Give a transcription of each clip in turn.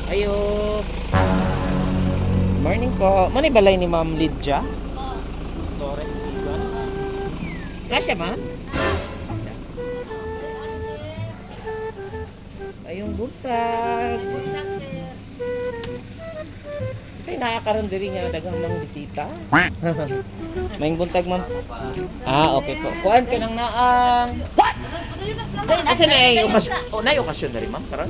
Ayo. Morning po. Manay balay ni Ma'am Lydia? Torres Quezon. Kasya, ma'am? Kasya. Ayong buntag. Kasi nakakaroon diri nga daghang mga bisita. May buntag, ma'am. Ah, okay po. Kuan ka nang naang. What? Asa na ay okasyon? Oh, na okasyon diri, ma'am, karon?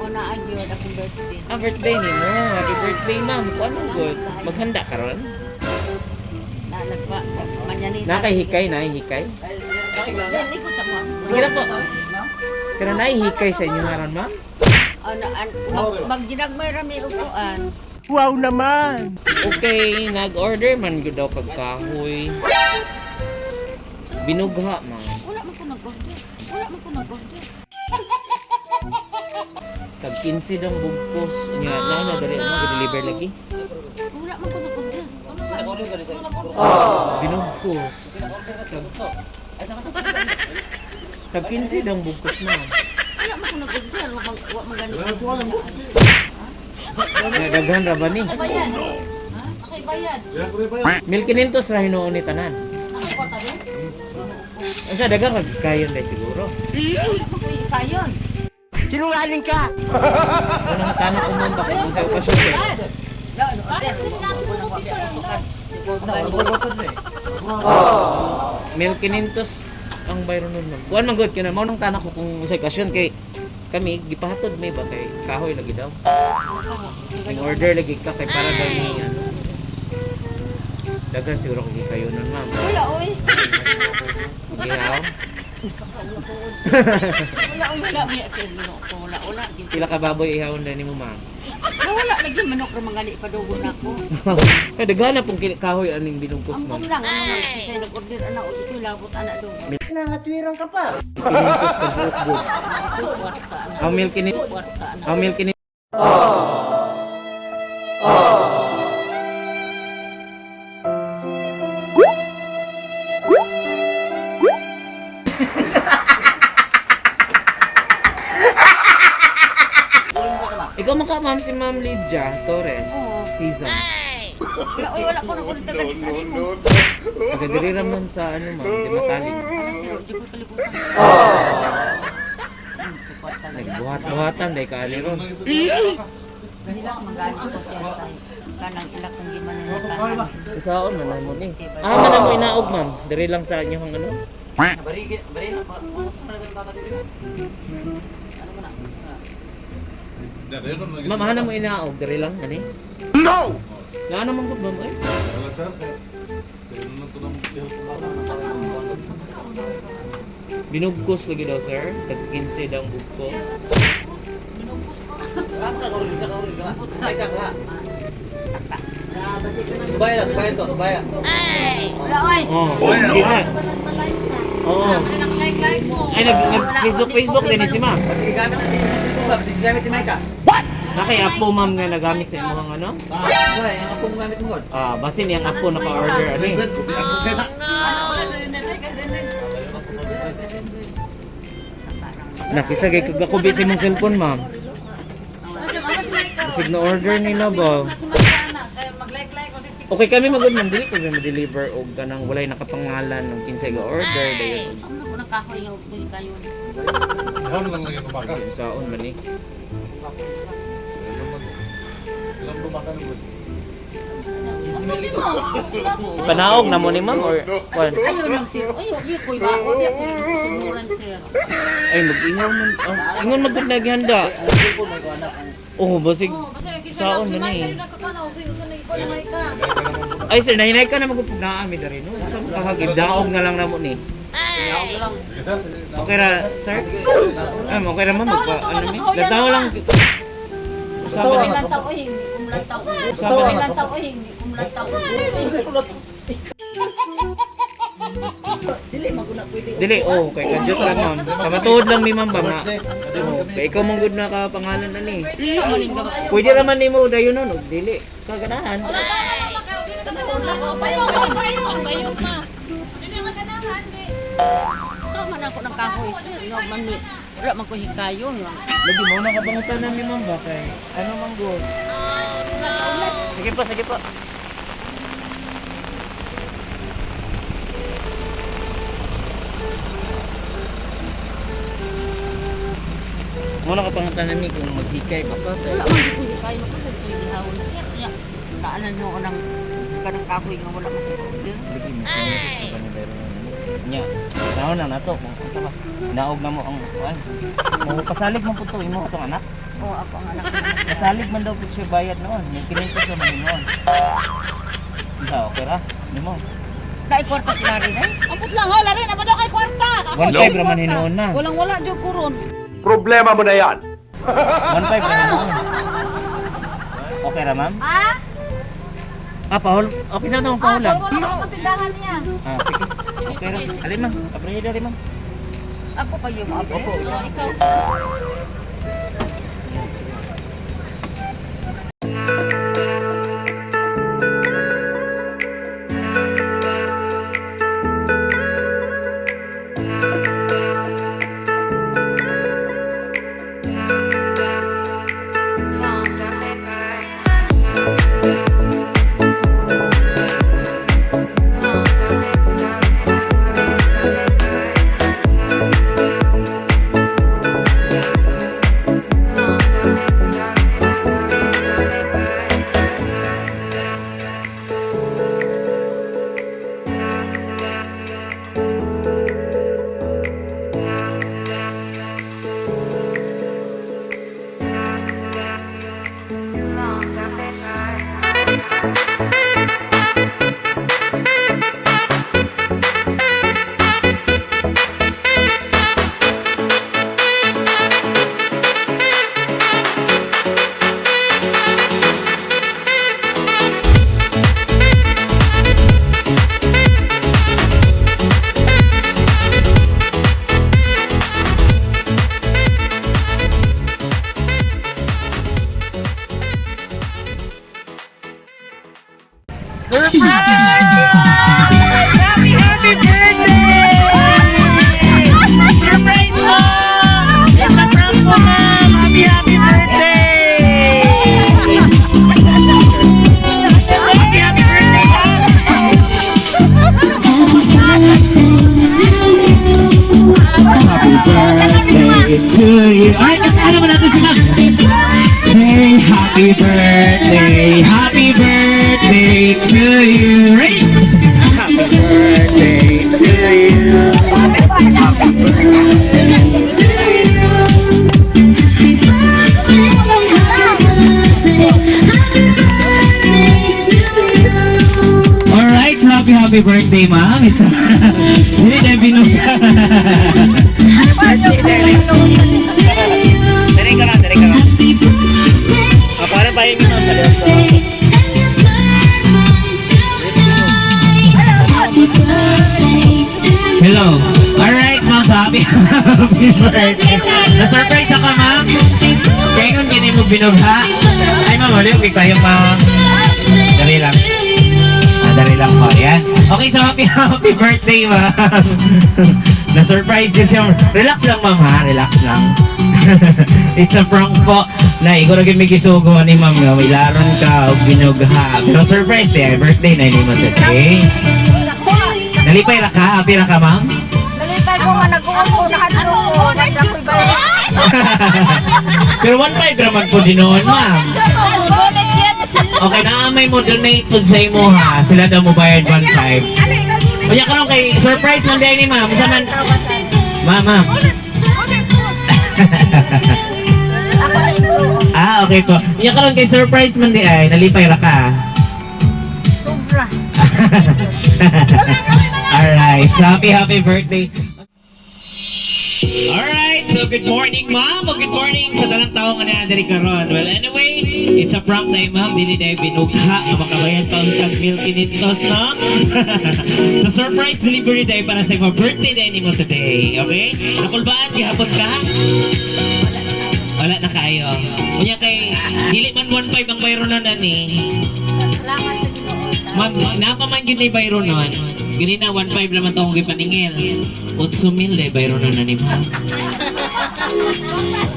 Una yun, akong birthday. Ang birthday ni mo. Happy birthday, ma'am. Kuan mo good. Maghanda karon? Na nagpa manyanita. Nakahikay, nahihikay. Likod sa mo. Sige na po. Pero nahihikay sa inyo ngaron, ma'am? Ano an magginagmay ra mi upuan. Okay, nag-order man gud daw kag kahoy. Binugha, ma'am. Wala man ko nag-order. Wala man ko nag-order. Kag 15 dang bugkos. Nya na na dali mo deliver lagi. Wala man ko nag-order. Binugkos. Kag 15 dang bugkos, ma'am. Wala man ko nag-order. Wa man gani. Nga daghan ra ba ni? Bayad. 1,500 ra hinuon ni tanan. Unsa daghang kag kayon dai siguro. Wala man ko ikayon. Unang tanong ko ma'am baka kung sa okasyon kay. 1,500 ang bayro nun, ma'am. Kuan man gud kay mao nang tanak ko kung sa okasyon kay kami gipahatod may ba kay kahoy lagi daw. Ning order lagi ka kay para daw ni ano. Daghan siguro kung kayo nun, ma'am. Wala oy. Gihaw. Wala oy, wala mi sir manok ko. Wala wala gyud. Pila ka baboy ihawon na nimo, ma'am. Wala lagi manok ra mangali padugo nako. Kay daghan na pong kahoy aning binungkos, ma'am. Ambong lang ano lang kasi nag-order ana o ito labot ana do. Pinungkos ka buok gud. Kwarta ana. Ang milk ni Kwarta ana. ang milk ni Ikaw maka ma'am si Ma'am Lydia Torres. Oo. Quezon. Wala oy, wala ko nag-order taga sa nimo. Taga diri ra man sa ano ma'am, di matali. Ana sir, di ko kalibutan. Nagbuhat-buhatan dai kaali ron. Hilak mangani ko siya tayo. Kanang ilak kong gimanunutan. Usaon man na mo ni. Ah, man na mo inaog ma'am. Diri lang sa inyo ang ano. Ma'am, ana mo inaog diri lang ani. No. Naa naman gud ma'am ay. Binugkos lagi daw sir. Tag 15 daw ang bugkos. Wala oy. Oh, hindi sir. Oo. Ay nag, nag Facebook Facebook din ni si ma'am. Nakay apo ma'am nga nagamit sa imong ano? Ah, basin yang apo naka-order ani. Nakisa kay kag ako busy mong cellphone, ma'am. Basig na order nila ba? Okay kami magud ma'am dili ko ma-deliver og kanang walay nakapangalan ng kinsay ga order dayon. Ano ko nang kahoy nga og kayon. Og saon man ni. Panaog na mo ni ma'am or kwan? Ayo lang sir. Ayo di ko iba di ko sumuran sir. Ay mag-ingaw man. Oh, ingon magud na gihanda. Oh, basig saon man ni. Ay sir, nahinay ka na magud pug naa mi diri no. Sa kahagib daog na lang namo ni. Okay ra, sir? Ah, okay ra ma'am magpa ano ni? Lataw lang. Usaba ni. Lantaw oy, hindi ko lantaw. Usaba ni. Lantaw oy, hindi ko lantaw. Dili, oh, kay ka just lang ma'am. Kamatuod lang mi ma'am ba nga. Oh, kay ikaw man gud na ka pangalan ani. Pwede ra man nimo dayon nun og dili. Kaganahan. So man ako ng kahoy sir. No man ni. Wala man ko hikayon. Lagi mo na kabangutan namin, ma'am, ba kay ano man go. Sige po, sige po. Muna ka pangutan namin kung maghikay ba ka. Wala man ko hikayon. Ako sa ito gihawon sir. Nya, taanan mo ko ng kanang kahoy nga wala man ko order. Lagi mo sa kanya pero nya. Naon na nato kung unsa ka. Naog na mo ang kuan. Mo pasalig man pud to imo atong anak. Oh, ako ang anak ko. Pasalig man daw pud siya bayad noon. May 500 sa man noon. Unsa okay ra? Nimo. Dai kwarta sila rin eh. Ampot lang ho, lari na ba daw kay kwarta? Ako 1.5 jud ra man kwarta. hinuon na. Walang wala jud kuron. Problema mo na yan. 1.5 ra hinuon. Okay ra, ma'am? Ha? Ah, pahol. Okay sa itong pahulan. Wala ko ang tindahan niya. Ah, sige. Okay ra. Alin, ma'am. Abrihin dali, ma'am. Ako pa yung abre. Opo. Oh, ikaw. Surprise! Happy, happy birthday! Surprise mo! It's a prank po, ma'am! Happy, happy birthday! Happy, happy birthday, ma'am! Happy birthday to you. Ay, kasama naman natin si ma'am. Hey, happy birthday, happy birthday to you. Ready? Happy birthday to you. Happy birthday To you. Happy birthday, happy birthday, happy birthday to you. Alright, so happy happy birthday, ma'am. It's a Hindi na binug. Dali ka lang, dali ka lang. Happy birthday, Ako ano pa yung ma'am sa likod ko. and it's mine tonight. Happy birthday to you. Hello. Alright, ma'am, so happy happy birthday. Na-surprise ako, ma'am. Kaya kung gini mo binugha. Ay, ma'am, ulit. Okay kayo, ma'am. Dali lang. Ah, dali lang po. Yan. Okay, so happy, happy birthday, ma'am. Na-surprise din siya. Relax lang, ma'am, ha? Relax lang. It's a prank po. Na, ikaw na gimigisugo ni ma'am nga. May laron ka o binugha. Pero surprise eh. Birthday na ni mo today. Nalipay ra ka? Happy ra ka, ma'am? Nalipay ko nga nag-uwan ko nakadto ko. Nagdakoy ba? Pero 1.5 raman po din noon, ma'am. Okay, na may mo donate po sa imo ha. Sila daw mo bayad 1.5. Unya karon kay surprise man diay ni ma'am. Isa man. Ma'am, ma'am. Ah, okay po. Unya karon kay surprise man di ay nalipay ra ka. Sobra. Alright, so happy happy birthday. Alright, so good morning, ma'am. O good morning sa tanang tao nga naa diri karon. Well, anyway, it's a prank na ma'am. Dili na binugha nga makabayad pa ang tag milky nitos, no? So surprise delivery day para sa imo birthday day nimo today, okay? Nakulbaan gihapon ka? Wala na kayo. Unya kay dili man 1.5 ang bayro na ni. Salamat sa Ginoo. Ma'am, napa man gyud ni bayro nun. Gini na 1.5 naman to akong gipaningil. 8 mil de bayro nun na ni ma'am.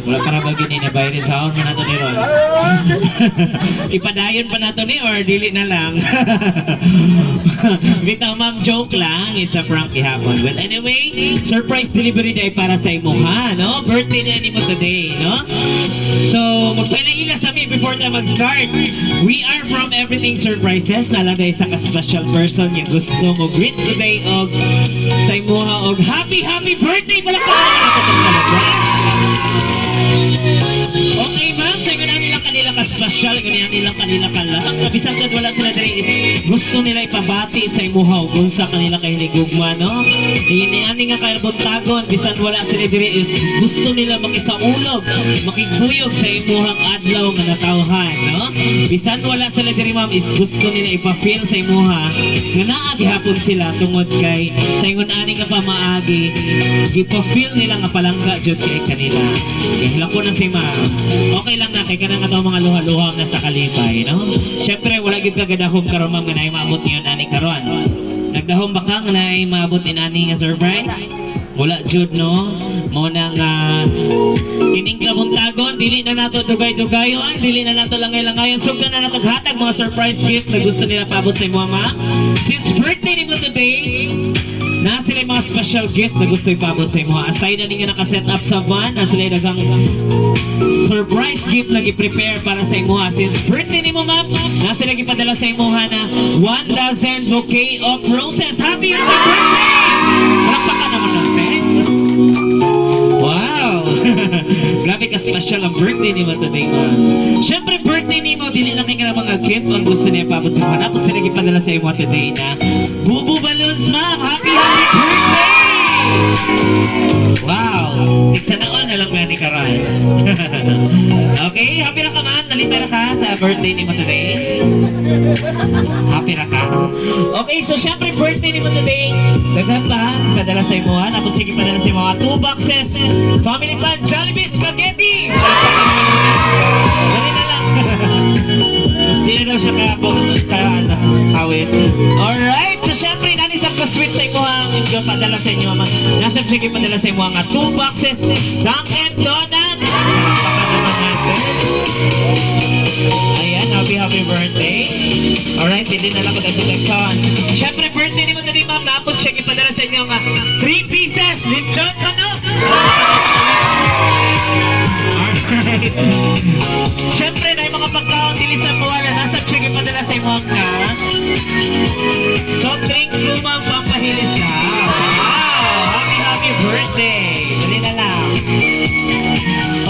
Wala para ba gini na bayrin sa man nato ni ron. Ipadayon pa nato ni or dili na lang. Bitaw, ma'am, joke lang. It's a prank gihapon. Well, anyway, surprise delivery day para sa imo ha, no? Birthday na nimo today, no? So, magpaila-ila sa mi before tayo mag-start. We are from Everything Surprises. Nalagay sa ka-special person yung gusto mo greet today og sa imuha og happy happy birthday. Palakpakan naman ako itong celebrate. Okay, ma'am. So, yun nilang kanila ka-special, yun nilang kanila ka-love. Kabisan sad wala sila diri is gusto nila ipabati sa imuha ug unsa kanila kahiligugma, no? Ini ani nga kabuntagon, bisan wala sila diri is gusto nila makisaulog, makiguyog sa imuhang adlaw nga natawhan, no? Bisan wala sila diri, ma'am, is gusto nila ipa-feel sa imuha nga naa gihapon sila tungod kay sa ingon ani nga pamaagi gipa-feel nila nga palangga jud kay kanila. Kaya ko na si ma'am. Okay lang na kay kanang ato mga luha-luha nga sa kalipay, no? Syempre wala gyud kagadahom karon, ma'am, nga naay maabot niyon ani karon. Nagdahom ba ka nga naay maabot ni ani nga surprise? Wala jud, no. Mo na nga kining kabuntagon, dili na nato dugay-dugayon, dili na nato langay-langayon. Sugdan na nato hatag mga surprise gift na gusto nila paabot sa imo, ma'am. Since birthday nimo today, na sila yung mga special gift na gusto ipabot sa imo. Aside na nga naka-set up sa van, na sila yung daghang surprise gift na gi-prepare para sa imo. Since birthday nimo, ma'am, na sila gipadala sa imo na one dozen bouquet of roses. Happy happy birthday! Palakpakan naman natin. Wow! Grabe ka special ang birthday nimo today, ma'am. Siyempre, birthday nimo, dili lang kay nga mga gift ang gusto niya ipabot sa imo. Napot sila gipadala sa imo today na Bubu Balloons, ma'am! Happy, happy birthday! Wow! Igsanaon na lang gani karon. Okay, happy na ka, ma'am? Nalipay na ka sa birthday nimo today? Happy na ka? Okay, so syempre birthday nimo today. Daghan pa, padala sa imo ha. Tapos sige, padala sa imo ha. Two boxes, family plan, Jollibee Spaghetti! Dali na lang. Di na daw siya kaya po, kaya ano, kawit. Alright, so syempre, nani sa ka-sweet sa imo ang padala sa inyo, ma'am. Nasa sige padala sa imo ang two boxes, Dunkin' Donuts! Palakpakan naman natin. Ayan, happy happy birthday. Alright, hindi na lang ko sa Texon. Siyempre, birthday ni mo today, ma'am. Napot siya ipadala sa inyo nga three pieces lechon manok. Alright. Siyempre, na yung mga pagkaon dili sa mawala. Nasa siya ipadala sa inyo nga soft drinks mo, ma'am, pampahilis na. Wow! Happy happy birthday! Dali na lang.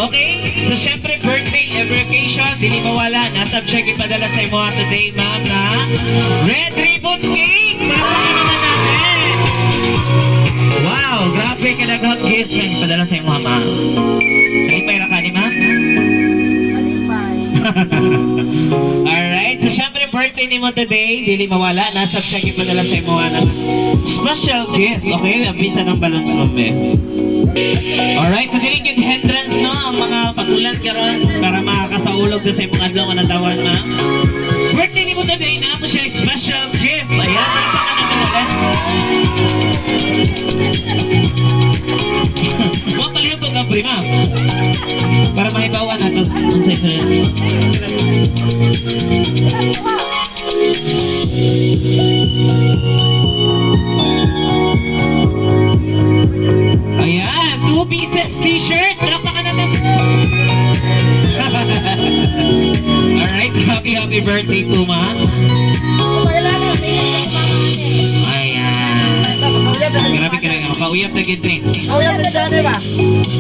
Okay? So, syempre, birthday, every occasion, dili mawala. Nasa check ipadala sa imo today, ma'am, na Red Ribbon Cake! Palakpakan naman natin! Wow! Grabe ka daghang gift na ipadala sa imo, ma'am. Kalipay ra ka ni ma'am? Kalipay. Alright. So, syempre, birthday ni mo today, dili mawala. Nasa check ipadala sa imo na special gift. Okay? Ang pinsa ng balance mo, be. Alright, so dili gyud hindrance, no, ang mga pagulan karon para makakasaulog na sa imong adlaw nga natawan, ma'am. Birthday ni mo today na mo siya special gift. Ayan, napaka naman ulit. Mo palihog pag abri, ma'am. Para mahibawan nato unsay sunod. Ayan, two pieces t-shirt. Palakpakan natin. Alright, happy happy birthday po, ma'am. Ayan. Grabe ka lang. Kauyab na gid ni. Kauyab na dyan, ba?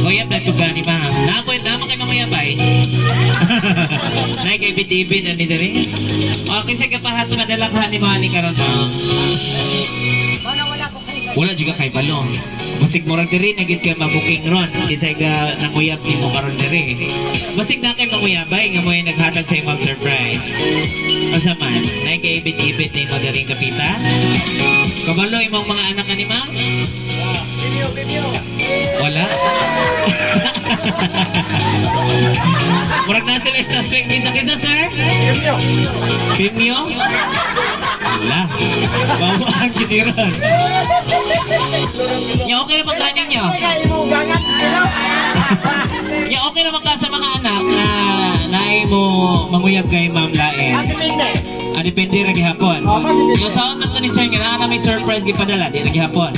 Kauyab na ito gani ba? Nako, nama kay mamaya ba eh? Nay kay BTV na ni diri. Okay, sige pa hato madala ka ni mga ni karon ta. Wala, wala ko kay Wala juga kay balong. Basig murag diri na gid kay mabuking ron kisay ka nanguyab nimo karon diri. Basig na kay manguyabay nga mo'y naghatag sa imong surprise. Asa man, nay kay ibit-ibit nimo diri kapita. Kabalo imong mga anak ani, ma'am? Wala. Murag na sila suspect kinsa kinsa, sir? Pimyo. Pimyo? Wala. Bawa ang kiniran. Ya, okay na pagkanin niyo. Kaya mo gangan. Yeah, okay naman ka sa mga anak na naay mo manguyab kay Ma'am Laen. Ang depende. Ah, depende ra gihapon. Oh, depende. Yung sound man to ni sir nga naa na may surprise gipadala, di ra gihapon.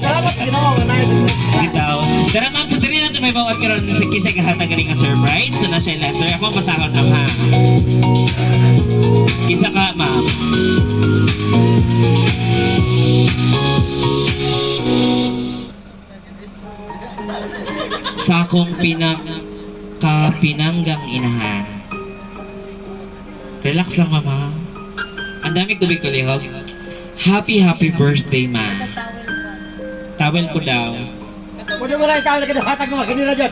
Salamat Ginoo nga naay. Bitaw. Tara ma'am, sa diri nato may bawat karon sa kisay kahatag kani nga surprise. So na siya yung letter. Ako ang basahon ma'am ha. Kinsa ka ma'am? Sa akong pinakapinanggang inahan. Relax lang mama. Ang dami tubig tulihog. Happy happy birthday ma. Towel ko daw. Pwede ko lang ikaw na kinahatag mo kanila dyan.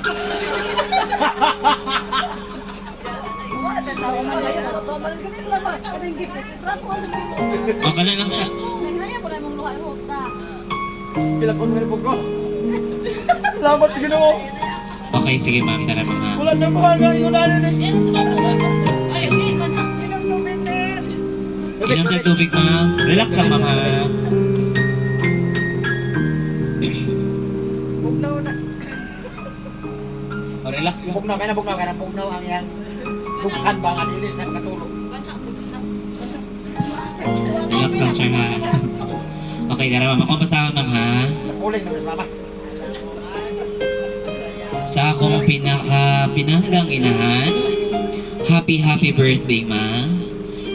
O, kana lang sa... Kila ko nila ko. Salamat Ginoo. Okay, sige ma'am. Tara mga. Wala na mo nga yung narinig. Inom sa tubig ma'am. Relax lang ma'am ha. Bugnaw na. O, relax lang. Bugnaw kay na bugnaw kay na bugnaw ang yang bughan ba nga dili sa katulog. Relax lang siya ha. Okay, tara ma'am. Ako basahan ma'am ha. Nakuling na si mama. Sa akong pinaka pinanggang inahan, happy happy birthday ma.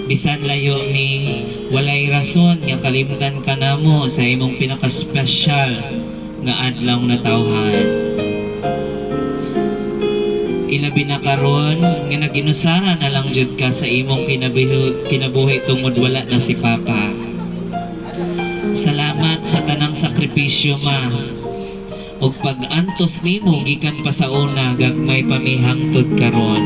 Bisan layo ni walay rason nga kalimtan ka namo sa imong pinaka-special nga adlaw na tawhan. Ilabi na karon nga naginusara na lang jud ka sa imong kinabuhi, kinabuhi tungod wala na si Papa. Salamat sa tanang sakripisyo ma ug pag-antos nimo gikan pa sa una gagmay pa mi hangtod karon.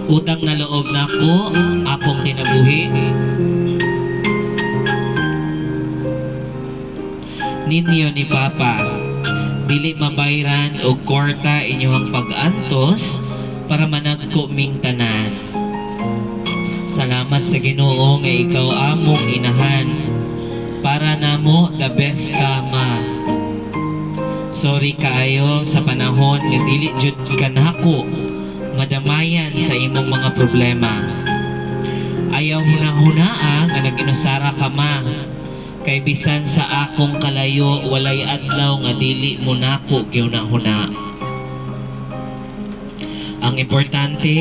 Utang na loob nako akong kinabuhi. Ninyo ni Papa, dili mabayran og kwarta inyong pag-antos para managko ming tanan. Salamat sa Ginoo nga ikaw among inahan. Para namo the best ka ma. Sorry kaayo sa panahon nga dili jud ka nako madamayan sa imong mga problema. Ayaw hunahunaa nga nag-inusara ka ma. Kay bisan sa akong kalayo walay adlaw nga dili mo nako gihunahuna. Ang importante,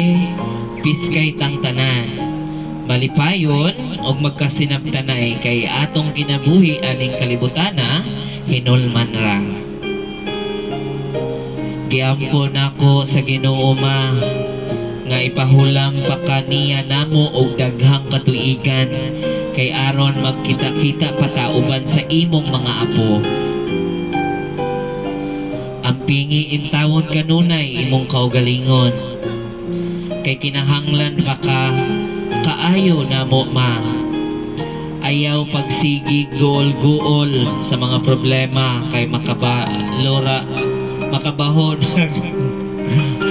piskay tang tanan. Malipayon og magkasinabtanay kay atong kinabuhi aning kalibutana hinulman ra. Giampo nako sa Ginoo ma nga ipahulam pa kaniya namo og daghang katuigan kay aron magkita-kita pa ta uban sa imong mga apo. Ang pingi intawon kanunay imong kaugalingon kay kinahanglan pa ka kaayo namo ma. Ayaw pagsigi guol-guol sa mga problema kay makaba lora makabahon.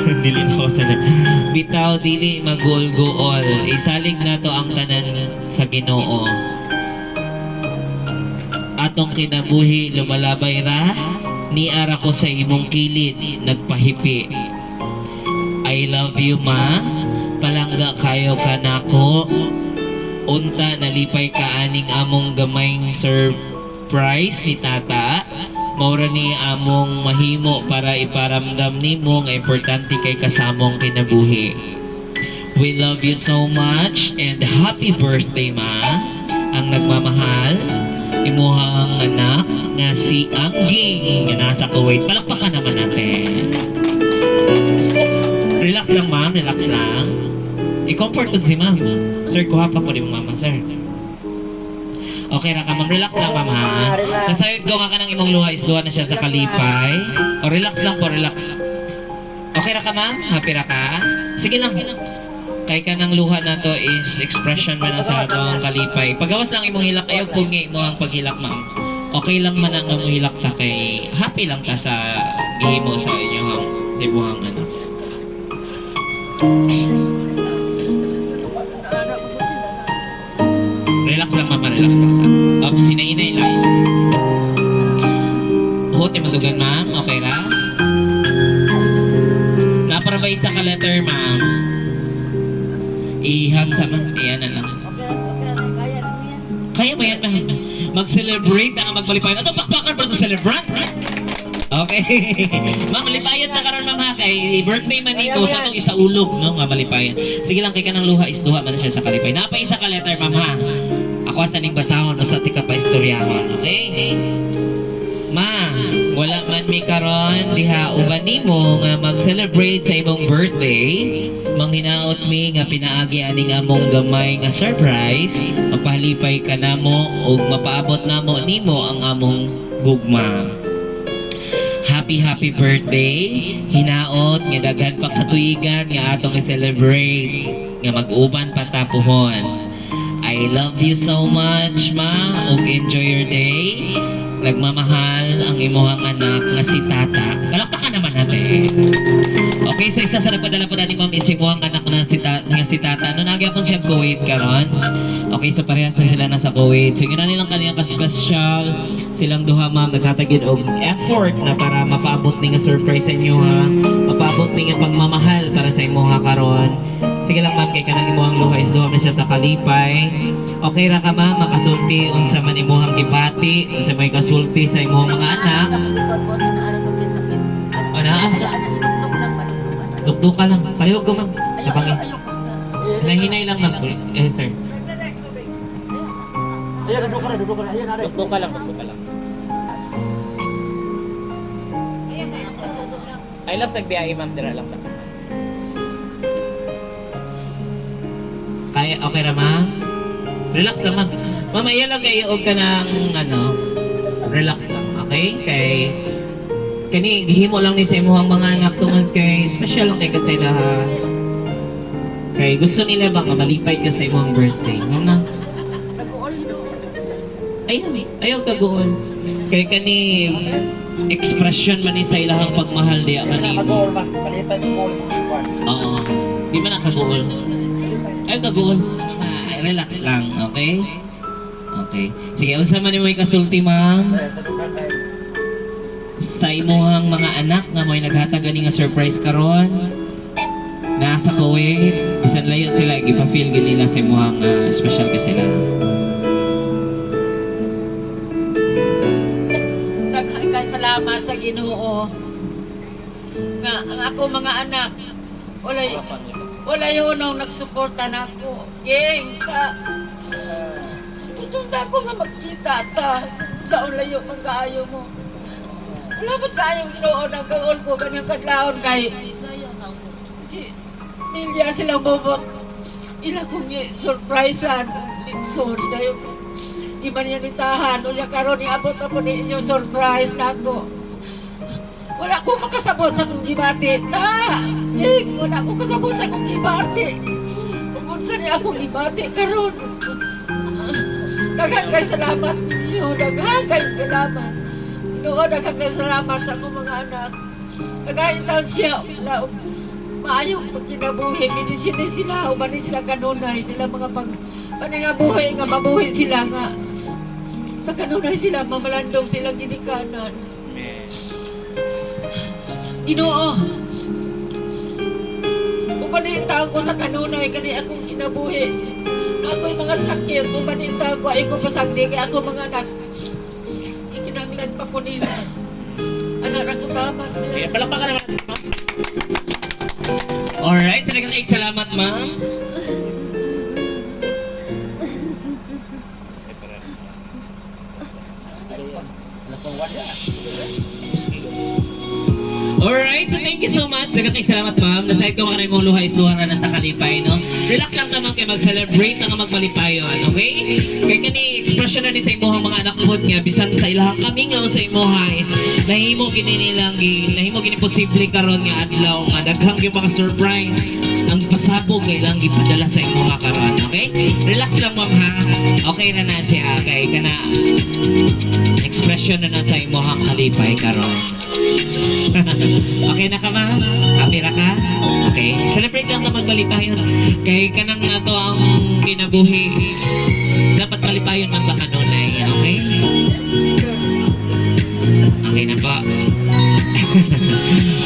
Dili na ako sa bitaw, dili maguol-guol, isalig nato ang tanan sa Ginoo. Atong kinabuhi lumalabay ra niara ko sa imong kilid nagpahipi. I love you ma, palangga kayo ka nako. Unta nalipay ka aning among gamayng surprise ni tata. Maura ni among mahimo para iparamdam nimo nga importante kay kasamong kinabuhi. We love you so much and happy birthday ma. Ang nagmamahal, imuhang anak nga si Angging nga nasa Kuwait. Palakpakan naman natin. Relax lang ma'am, relax lang. I-comfort dun si ma'am. Sir, kuha pa po ni mama, sir. Okay ra ka, ma'am. Relax lang, ma'am, ha? Relax. Nasayod ko nga ka ng imong luha is luha na siya sa kalipay. O, relax lang po, relax. Okay ra ka, ma'am? Happy ra ka? Sige lang. Kay ka ng luha na to is expression man na sa atong kalipay. Pagawas lang imong hilak, ayaw pungi mo ang paghilak, ma'am. Okay lang man ang imong hilak ta kay happy lang ta sa gihimo sa inyong ibuhang ano. Relax lang, mama. Relax lang. Sa. Up, sinainay lang. Palayugan, ma'am. Okay ra? Napara ba isa ka letter, ma'am? Ihag sa ma'am. Iyan na lang. Okay, okay, kaya na mo yan. Kaya mo yan, ma'am. Mag-celebrate ang magbalipayan. Ito, pakpakan pa ito celebrant. Okay. Ma'am, malipayan na karon, ma'am, ha, kay birthday man nito sa atong isaulog, no, nga malipayan. Sige lang, kay kanang luha is duha man na siya sa kalipay. Napa isa ka letter, ma'am, ha. Ako sa ning basahon o sa tika pa istoryahon, okay? Ma, wala man mi karon diha uban nimo nga mag-celebrate sa imong birthday. Manghinaot mi nga pinaagi aning among gamay nga surprise. Mapahalipay ka namo ug mapaabot namo nimo ang among gugma. Happy, happy birthday. Hinaot nga daghan pa katuigan nga atong i-celebrate nga mag-uban pa ta puhon. I love you so much, ma, ug enjoy your day. Nagmamahal ang imuhang anak nga si Tata. Palakpakan naman natin. Okay, so isa sa nagpadala po na ni Ma'am is imuhang anak na si, nga si Tata. Ano nagyapon siya Kuwait karon? Okay, so parehas na sila nasa Kuwait. So yun na nilang kaniyang ka-special. Silang duha, ma'am, naghatagin og effort na para mapaabot ni nga surprise sa inyo, ha. Mapaabot ni nga pagmamahal para sa imuha karon. Sige lang, ma'am, kay kanang imuhang luha is duha na siya sa kalipay. Okay ra ka, ma'am, makasulti unsa man imuhang gibati, unsa may kasulti sa imuhang mga anak. Ano? Dukduk ka lang. Palihog ko, ma'am. Tabangin. Nahinay lang, ma'am. Eh, sir. Ayan, duduk ka na, duduk ka na. Ayan, aray. Dukduk ka lang, dukduk ka lang. I love sa biyahe, ma'am, dira lang sa kanan. Kaya, okay ra, ma'am? Relax lang, ma'am. Ma'am, ayan lang kayo og ka ng, ano, relax lang, okay? Kay, kani, gihimo lang ni sa imuhang mga anak tungod kay, special lang kay kasi sila, ha? Kay, gusto nila ba nga malipay ka sa imuhang birthday? Ma'am na? Ayaw, ayaw kaguol. Kay kani, expression man ni sa ilahang pagmahal diya kanimo. Mag-goal ba? Kalipay ng goal. Oo. Di ba nakagool? Ay, kagool. Ah, relax lang, okay? Okay. Sige, unsa man imo ikasulti, ma'am? Sa imuhang mga anak nga mo'y naghatag ani nga surprise karon. Nasa Kuwait, bisan layo sila gipa-feel gid nila sa imuhang special ka sila. Daghan kay salamat sa Ginoo. Nga ang ako mga anak walay walay unong nagsuporta nako. Yeng ka. Gusto na ako nga magkita ta sa ulayo man kaayo mo. Salamat kaayo, Ginoo, nagkaon ko ganyang kadlawon kay si Milya silang bobot. Ila kong surprisean litson dayon. Iba niya nitahan, unya karon iabot na po ni inyo surprise nako. Wala ko makasabot sa kong gibati. Ta! Eh, wala ko kasabot sa kong gibati. Kung unsa niya akong gibati karon. Daghan kay salamat ninyo, daghan kay salamat. Ginoo, daghan kay salamat sa akong mga anak. Daghan siya, wala og maayong pagkinabuhi, minisini sila, umanin sila kanunay, sila mga pag paningabuhi nga mabuhi sila nga sa kanunay sila mamalandong silang ginikanan. Ginoo, umanita ko sa kanunay kani akong kinabuhi. Ako'y mga sakit, umanita ko ay ko pasagdi kay ako mga anak. Ikinanglan pa ko nila. Anak ako tama sila. Ayan, palakpakan naman natin, ma'am. Alright, sa nagkakaig salamat, ma'am. Alright, so thank you so much. Daghang salamat, ma'am. Nasayad ko mga mong luha is luha na sa kalipay, no? Relax lang ta, ma'am, kay mag-celebrate na nga magmalipayon, okay? Kay kani expression na ni sa imuhang mga anak pod nga bisan sa ilahang kamingaw sa imuha is nahimo gini nilang nahimo gini posible karon nga adlaw nga daghang gyud mga surprise ang pasabog nga ilang gipadala sa imuha karon, okay? Relax lang, ma'am, ha. Okay na na siya kay kana expression na na sa imuhang kalipay karon. Okay na ka, ma'am? Happy ra ka? Okay. Celebrate lang na magbalipayon. Kay kanang nato ang kinabuhi. Dapat malipayon man ba kanunay? Okay? Okay na po.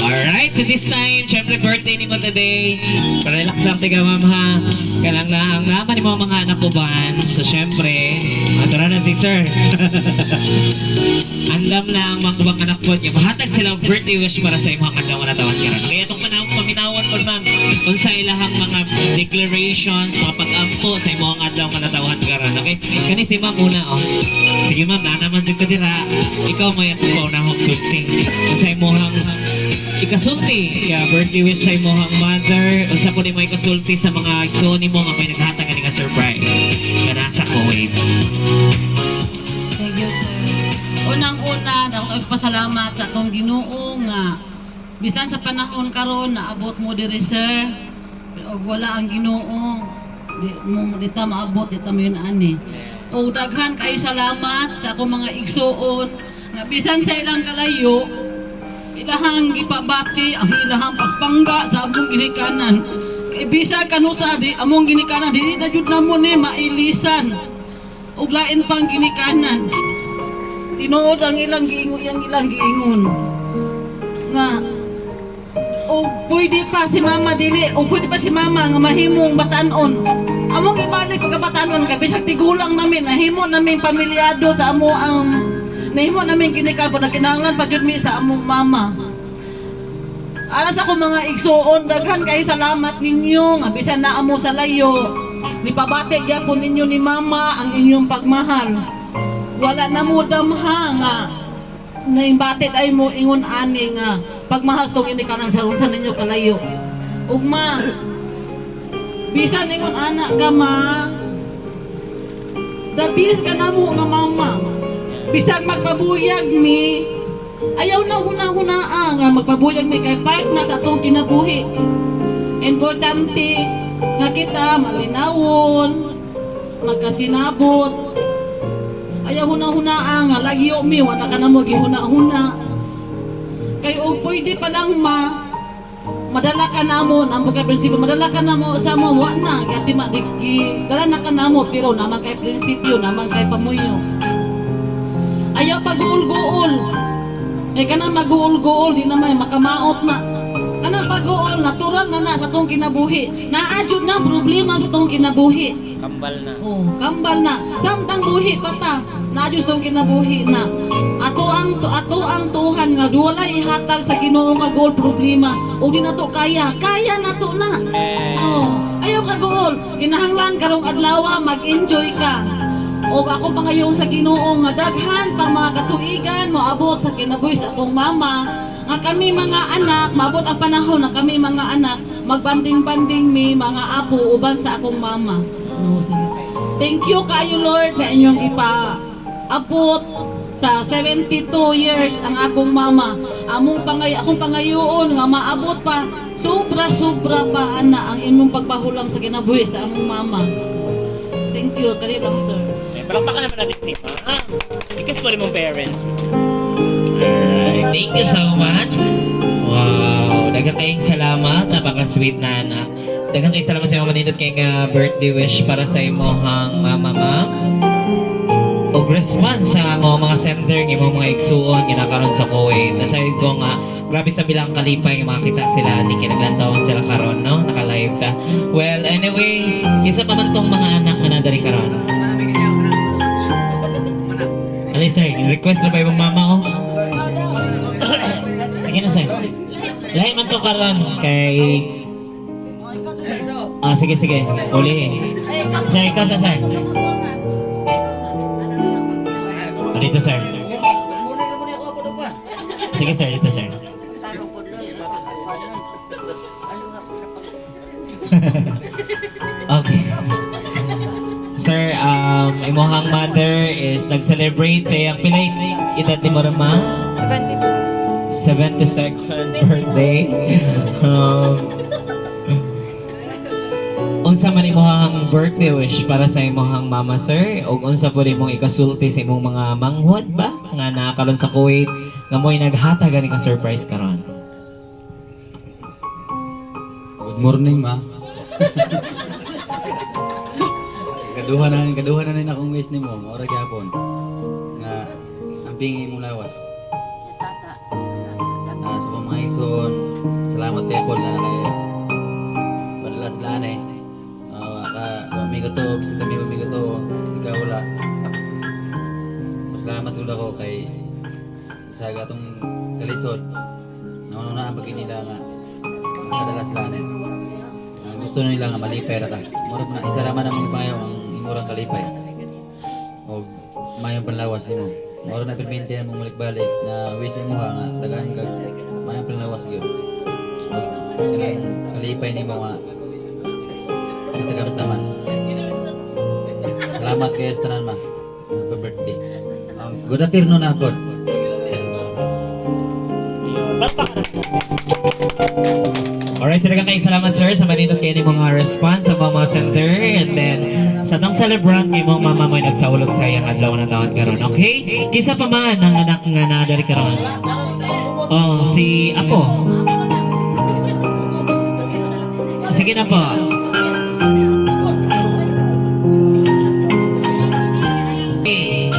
Alright, so this time, syempre birthday ni mo today. Relax lang tiga ma'am ha. Kanang na ang naman ni mo mga anak uban. So syempre, ato na si sir. Andam na ang mga ubang anak po niya. Mahatag sila og birthday wish para sa imong adlaw nga natawhan karon. Kaya itong panahon paminawon po, ma'am, unsa ilahang mga declarations, mga pag-ampo sa imong adlaw nga natawhan karon. Okay? Kani si ma'am una oh. Sige ma'am, naa naman jud ka dira. Ikaw may atong paunahong sulti. Sa imong ikasulti ya birthday wish sa imong mother, unsa po nimo ikasulti sa mga igsoon nimo nga may naghatag ani nga surprise nga nasa Kuwait? Thank you, sir. Unang-una, ako nagpasalamat sa atong Ginoo nga bisan sa panahon karon naabot mo diri, sir. Og wala ang Ginoo, di mo di ta maabot, di ta mo yun ani. Og daghan kayo salamat sa akong mga igsuon nga bisan sa ilang kalayo, ilahang gipabati ang ilahang pagpangga sa among ginikanan. Kay bisag kanusa di among ginikanan, dili na jud namo ni mailisan ug lain pang ginikanan. Tinuod ang ilang giingon, yang ilang giingon nga o pwede pa si mama dili o pwede pa si mama nga mahimong batanon, among ibalik pagkabatanon, kay bisag tigulang namin, nahimo namin pamilyado sa amo ang nahimo namin ginikan po na kinahanglan pa jud mi sa among mama. Alas ako mga igsuon, daghan kayo salamat ninyo nga bisan naa mo sa layo, nipabati gyapon ninyo ni mama ang inyong pagmahal. Wala na mo damha nga naimbatit ay mo ingon ani nga pagmahal tong ini kanang sa unsa ninyo kalayo. Ugma, bisan ingon anak ka ma, the best ka na mo nga mama. Bisan magpabuyag mi, ayaw na huna-hunaa nga magpabuyag mi kay part na sa atong kinabuhi. Importante nga kita malinawon, magkasinabot. Ayaw huna-hunaa nga lagyo mi, wala ka na mo gihuna-huna. Kay og pwede pa lang ma, madala ka namo, namo kay prinsipyo, madala ka namo sa mo, wa na, gati ma, di, dala na ka namo, pero naman kay prinsipyo, naman kay pamuyo. Ayaw pag-uul-guul. Kay kanang mag-uul-guul, di naman makamaot na. Kanang pag-uul, natural na na sa tong kinabuhi. Naa jud na problema sa tong kinabuhi. Kambal na. Oh, kambal na. Samtang buhi pa ta, naa jud tong kinabuhi na. Ato ang tuhan nga walay ihatag sa Ginoo nga goal problema o di nato kaya, kaya nato na. Oh, ayaw ka goal. Kinahanglan karong adlaw mag-enjoy ka. O ako pangayon sa Ginoo nga daghan pang mga katuigan moabot sa kinabuhi sa akong mama nga kami mga anak maabot ang panahon na kami mga anak magbanding-banding mi mga apo uban sa akong mama. No, sige. Thank you kaayo, Lord, na inyong ipa abot sa 72 years ang akong mama. Among pangay akong pangayoon nga maabot pa sobra-sobra pa ana ang imong pagpahulam sa kinabuhi sa among mama. Thank you, kali lang, sir. Eh, palakpakan naman natin si ma'am. I-kiss mo rin mong parents. Alright, thank you so much. Wow, daghan kayong salamat. Napaka-sweet na anak. Daghan kayong salamat sa mga manindot kayong birthday wish para sa imong mama, ma'am. Og response sa mga sender ng imong mga igsuon nga nakaron sa Kuwait. Nasayod ko nga grabe sa bilang kalipay nga makita sila ni kinaglantawan sila karon, no? Naka-live ta. Well, anyway, isa pa man tong mga anak nga nadari karon. Ano, sir? Request na ba imong mama ko? Sige na, sir. Lahi man to karon kay. Ah, sige, sige. Uli. Sir, ikaw sa sir. Ah, dito, sir. Sige, sir, dito, sir. Tanong ko doon. Ano nga po sa pag Okay. Sir, imuhang mother is nag-celebrate sa iyang pilay edad ni mo na, ma? 72. 72nd birthday. Unsa man imong birthday wish para sa imong mama, sir, ug unsa pud imong ikasulti sa imong mga manghod ba nga naa karon sa Kuwait nga mo'y naghatag ani ka surprise karon? Good morning, ma. Kaduha na rin akong wish nimo, maura gyapon. Nga amping imong lawas. igsuon, salamat kay Paul nga na kay padala sila ane. Ka wa mi to, bisag kami wa mi to, ikaw wala. Pasalamat gud ako kay sa gatong kalisod. Nauna ang nila nga nakadala sila ane. Gusto na nila nga malipay ra ka. Murag na isa ra man ang payo ang imurang kalipay. Og mayong panlawas nimo. Mao na permente ang mong balik na wish imo ha nga tagaan kag mayong panlawas gyud. Og kanang kalipay nimo nga natagamtaman. Salamat kayo sa tanan, ma. Happy birthday. Good afternoon na po. Alright, so daghang kayong salamat, sir, sa manindot kayo ni mga response sa mga center and then sa tong celebrant kay mong mama mo nagsaulog sa iyang adlaw na taon karon. Okay? Kisa pa man ang anak nga naa diri karon. Oh, si Apo. Sige na po. Okay.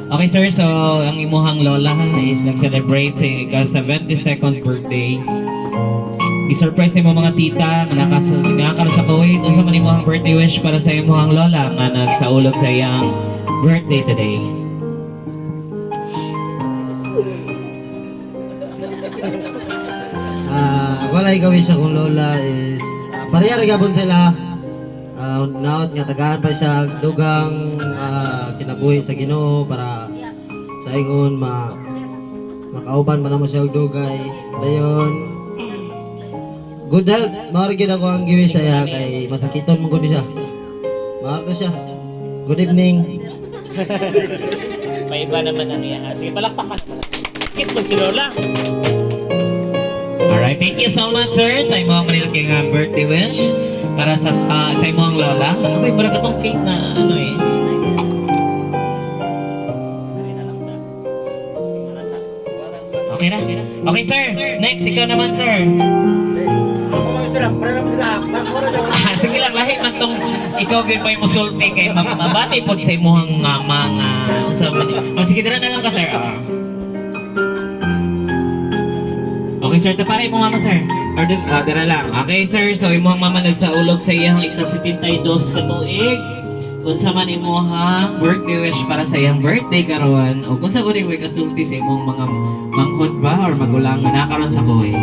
Okay sir, so ang imuhang lola is nag-celebrate sa ika 72nd birthday. Gi-surprise nimo mga tita nga nakakaroon sa Kuwait. Unsa man imong birthday wish para sa imong lola nga nagsaulog sa iyang birthday today? Walay gawin sa akong lola is pareha ra gabon sila. Naot nga tagaan pa siya og dugang kinabuhi sa Ginoo para sa ingon ma makauban pa namo siya og dugay. Dayon good health, mao ra gyud ako ang giwish siya kay masakiton man gud siya. Mao ra to siya. Good evening. Paiba naman ang iya. Sige, palakpakan naman. Kiss mo si Lola. Alright, thank you so much, sir, sa imong manilog kay nga birthday wish para sa imong lola. Ako'y para katong cake na ano eh. Okay na? Okay, sir. Next, ikaw naman, sir. Sige lang, lahi man tong ikaw gyud may musulti kay mabati pod sa imong mga unsa man. Oh, sige, dira na lang ka, sir. Ah. Okay, sir, ta para imong mama, sir. Or dira lang. Okay, sir. So imong mama nagsaulog sa iyang ika-72 ka tuig. Unsa man imong birthday wish para sa iyang birthday karon o kung sa gud imo kasulti sa imong mga manghod ba or magulang nga nakaron sa Kuwait?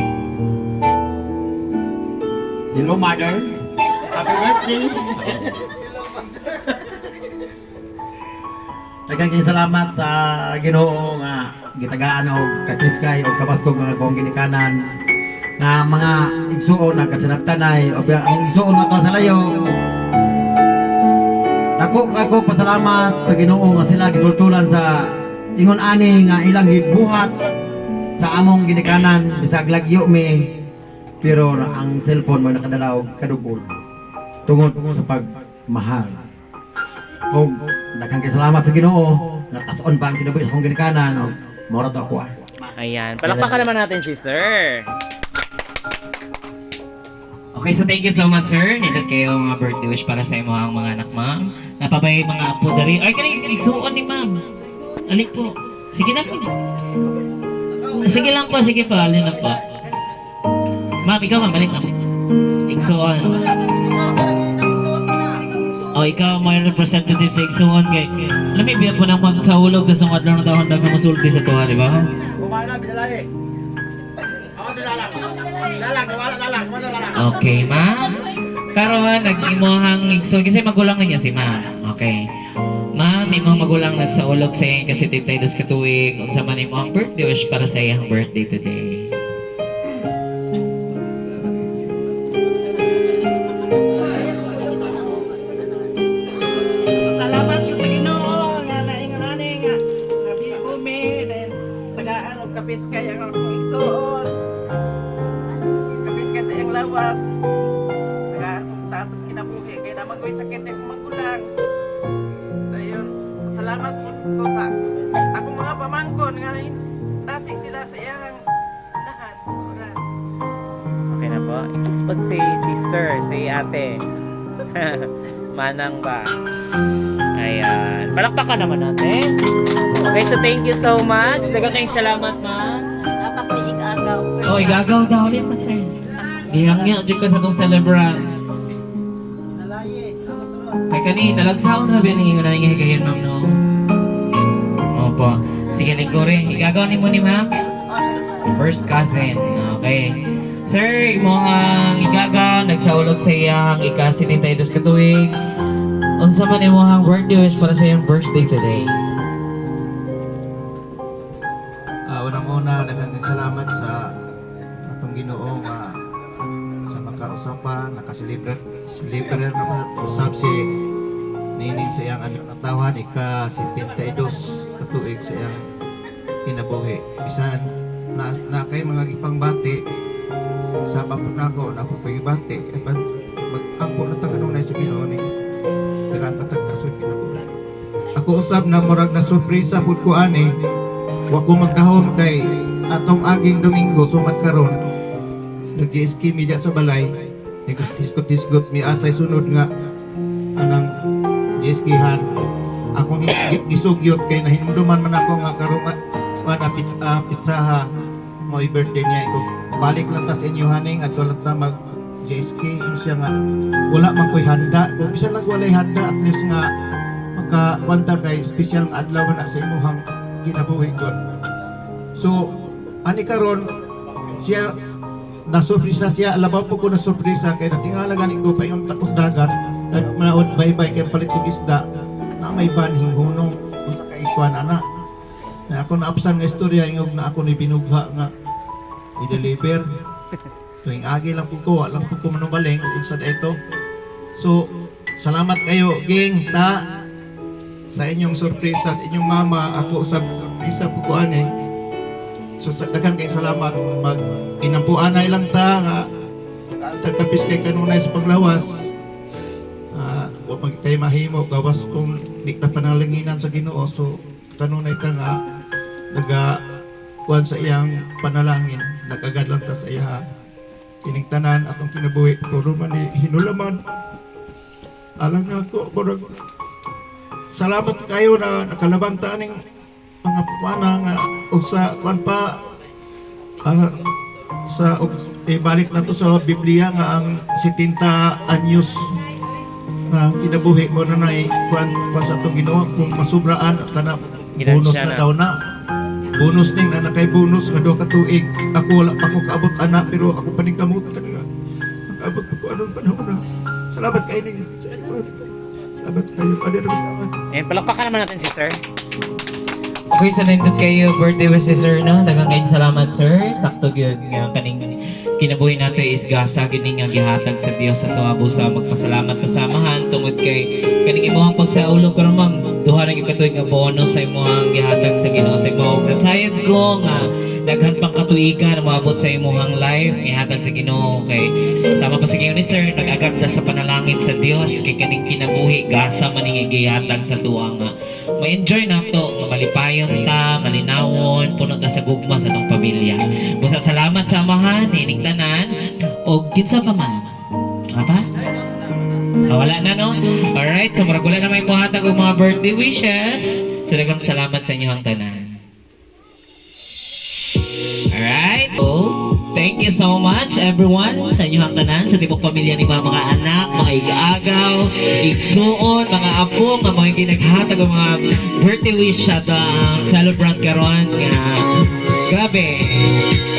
Hello, mother. Happy birthday. Daghang kayong salamat sa Ginoo nga gitagaan og katriskay og kabaskog nga akong ginikanan nga mga igsuon na kasinabtanay o ang igsuon nga to sa layo. Dako ako pasalamat sa Ginoo nga sila gitultulan sa ingon ani nga ilang gibuhat sa among ginikanan bisag lagyo mi, pero ang cellphone mo nakadala og kadugol tungod sa pagmahal. Og daghang kay salamat sa Ginoo natason pa ang kinabuhi sa akong ginikanan og mao ra to ako ah. Ayan, palakpakan naman natin si sir. Okay, so thank you so much, sir. Nindot kayo mga birthday wish para sa imo ang mga anak, ma'am. Napabay mga apo dari. Ay, kani igsuon ni ma'am. Alik po. Sige na po. Sige lang po, sige po. Alin na po. Ma'am, ikaw ma'am, balik na po. Igsuon. O, ikaw may representative sa igsuon kay. Lami biya po nang pagsaulog tas ang adlaw na taon daghang musulti sa tuwa, di ba? Kumana bidalay. Ako dilalang. Lalang, wala lalang, wala lalang. Okay, ma'am. Karon nag-imuhang igsoon kasi magulang na niya si ma'am. Okay. Ma'am, imong magulang nagsaulog sa iyang kasi 72 ka tuig. Unsa man imong birthday wish para sa iyang birthday today? Salamat ko sa Ginoo nga naingon ani nga nabigo mi then tagaan og kapis kay ang akong igsuon. Kapis kay sa iyang lawas. Tagaan og taas og kinabuhi kay naman ko'y sakit akong magulang. Dayon, salamat po ko sa akong mga pamangkon nga tasik sila sa iyang lahat. Ora. Okay na po. I-kiss po si sister, si ate. Manang ba? Ayan. Palakpakan naman natin. Okay, so thank you so much. Daghang kayong salamat, ma'am. Dapat ko ikagaw. Oh, igagaw daw ulit man, sir. Gihangyo jud ka sa tong celebrant. Kay kani talagsaon ra ba ning ingon nga higayon, ma'am, no? Opo. Sige, lingkuri. Igagaw nimo ni ma'am? First cousin. Okay. Sir, imong igagaw nagsaulog sa iyang ika-72 ka tuig. Unsa man imong birthday wish para sa iyang birthday today? Unang-una, daghang salamat sa atong Ginoo nga sa makausapan, nakaselebrate celebrate na usab si Nining sa iyang anak katawan, ika 72 katuig sa iyang kinabuhi. Bisan na, na kay mga gipangbati sa po nako na po pagibati, apan mag-ampo na tang kanunay sa Ginoo ni daghan patag sa kinabuhi. Ako usab na murag na surpresa pud ko ani. Wa ko magdahom kay atong aging Domingo sumat karon nag-GSK mi diya sa balay, hisgot-hisgot mi asay sunod nga anang GSK han akong gisugyot kay nahinumduman man ako nga karon nga na pizza, pizzaha mo birthday niya iko balik lang ta sa inyo haning at wala ta mag GSK. Yun siya nga wala man ko'y handa kung bisan lang walay handa, at least nga maka kwanta kay special nga adlaw na sa imuhang kinabuhi God. So ani karon siya nasurpresa siya, labaw po ko na surpresa kay natingala gani ko pa yung takos dagat at manaod bye-bye kay palit og isda na may ban hinghunong unsa ka ikuan ana na ako naapsan nga istorya ingog na ako ni binugha nga i-deliver tuwing agi lang po ko, wala lang po ko manubaling ug unsa ito. So salamat kayo ging ta sa inyong sorpresa sa inyong mama. Ako sa sorpresa po ko ani. So sa daghan kay salamat, mag inampuanay lang ta nga tagkapis kay kanunay sa panglawas. Wa man kay mahimo gawas kung di ta panalanginan sa Ginoo. So kanunay ta nga naga kuan sa iyang panalangin, nagagad lang ta sa iya. Kining tanan atong kinabuhi puro man ni hinulaman alam na ako murag salamat kayo na nakalabang ta aning mga kuana nga og sa kuan pa, sa og, ibalik na to sa Biblia nga ang 70 anyos na kinabuhi mo na nay kuan kuan sa atong Ginoo kung masubraan kana bonus Ginansya na na. daw na bonus ning na nakay bonus nga duha ka tuig. Ako wala pa ko kaabot ana, pero ako pa ning kamot nga nakaabot pa ko anong panahon na. Salamat kayo ning sa inyo. Salamat kayo ano naman. Eh, palakpakan naman natin si sir. Okay, so nindot kayo birthday wish si sir, no? Daghang kayong salamat, sir. Sakto gyud nga kaning kinabuhi nato is gasa gyud ni nga gihatag sa Dios sa tuwa busa magpasalamat kasamahan tungod kay kaning imong pagsaulog karon, ma'am, duha na gyud ka tuig nga bonus sa imong gihatag sa Ginoo sa imo. Nasayod ko nga daghan pang katuigan na moabot sa imong life gihatag sa Ginoo kay sama pa sa Ginoo ni sir, nag-agad na sa panalangin sa Dios kay kaning kinabuhi gasa man ning gihatag sa tuwa nga ma-enjoy nato, malipayon ta, malinawon, puno ta sa gugma sa atong pamilya. Busa salamat sa amahan, ining tanan, og kinsa pa man? Apa? Ah, wala na, no? Alright, so murag wala na may muhatag og mga birthday wishes. So daghang salamat sa inyong tanan. Alright. So, thank you so much everyone sa inyong tanan, sa tibok pamilya ni mga anak, mga igaagaw, igsuon, mga apo, nga mga ginaghatag og mga birthday wish sa ang celebrant karon nga grabe.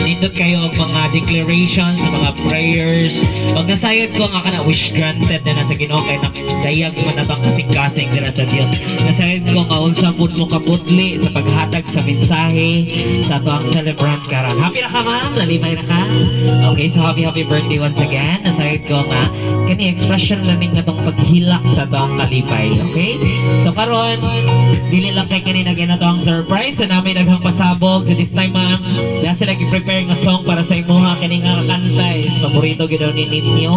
Nindot kayo og mga declarations, mga prayers. Pag nasayod ko nga kana wish granted na nasa Ginoo kay nakdayag man na bang kasing-kasing dira sa Dios. Nasayod ko nga unsa pud mo kabutli sa paghatag sa mensahe sa ato ang celebrant karon. Happy na ka, ma'am? Nalipay na ka? Okay, so happy happy birthday once again. Nasayod ko nga kani expression lang ning atong paghilak sa ato ang kalipay. Okay? So karon dili lang kay kani nagyan ato ang surprise sa namin naghang pasabog. So this time, ma'am, na sila gi-prepare nga song para sa imuha. Kani nga kanta is paborito gyud daw ni ninyo.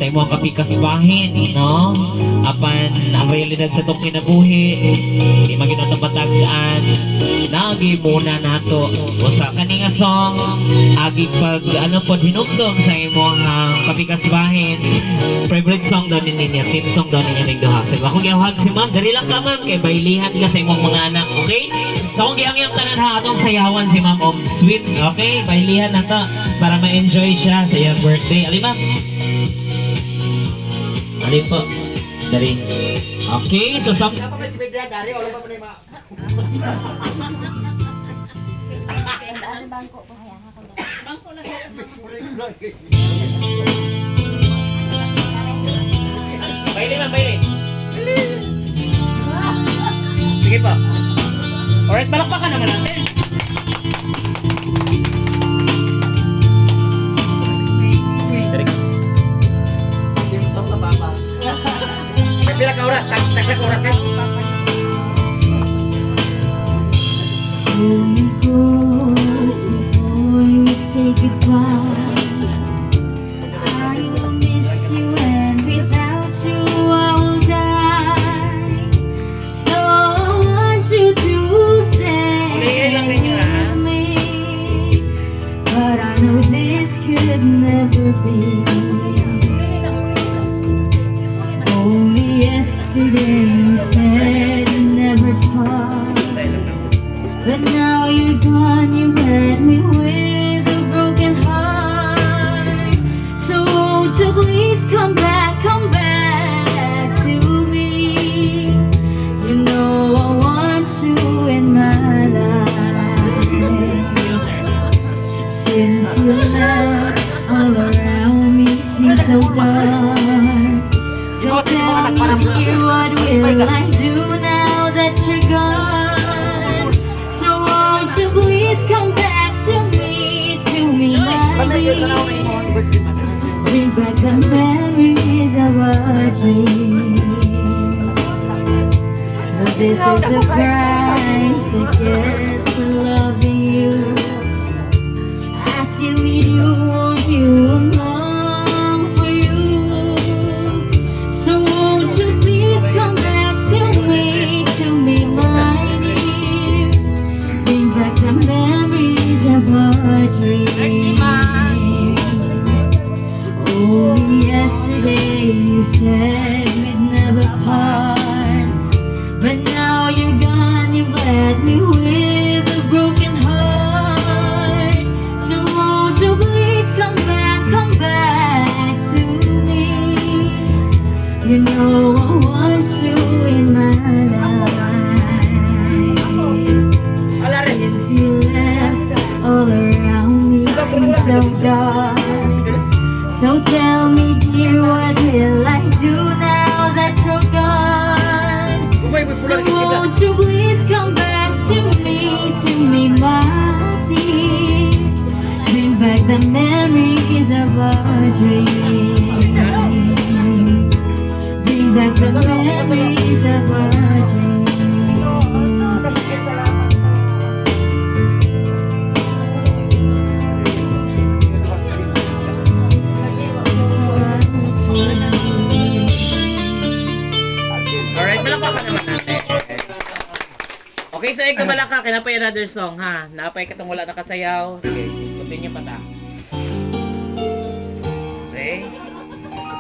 Sa imong kapikasbahin, no? Apan ang realidad sa atong kinabuhi, di man gyud nato matag-an, naagi muna nato. Usa kani nga song, agi pag ano po hinumdum sa imong kapikasbahin. Favorite song daw ni niya, theme song daw niya ning duha. So akong gihawag si ma'am, dali lang ka, ma'am, kay baylihan ka sa imong mga anak, okay? So akong giangyang tanan ha, atong sayawan si ma'am og sweet, okay? Baylihan na to para ma-enjoy siya sa iyang birthday. Ali, ma'am. Ali po. Dali. Okay, so some Baili, ma'am, baili. Sige po. Alright, palakpakan naman natin. Direk. Pila ka oras? Tagsa ka oras ka? Hold me close before you say goodbye. I will miss you, and without you I will die. So I want you to stay Ulihin lang ninyo, ha? with me. But I know this could never be. Only yesterday you said you'd never part. But now you're gone, you left me with a broken heart. So won't you please come back to me? You know I want you in my life. Since you left, all around me seems so dark. So tell me, dear, what will I do now that you're gone? So won't you please come back to me, my dear? Bring back the memories of our dreams. But this is the price I guess for loving you. I still need you, want you, and long for you. So won't you please come back to me, my dear? Bring back the memories of our dreams. Only yesterday you said we'd never part. But now you're gone, you've left me with a broken heart. So won't you please come back to me? You know I want you in my life. Since you left, all around me seems so dark. So tell me, dear, what will I do now that you're gone? So won't you please come back to me, my dear? Bring back the memories of our dreams. Bring back the memories of our dreams. Alright, palakpakan naman natin. Okay, so ikaw malaka, kinapay another song ha. Napay katong wala nakasayaw. Sige, continue pa ta. Okay?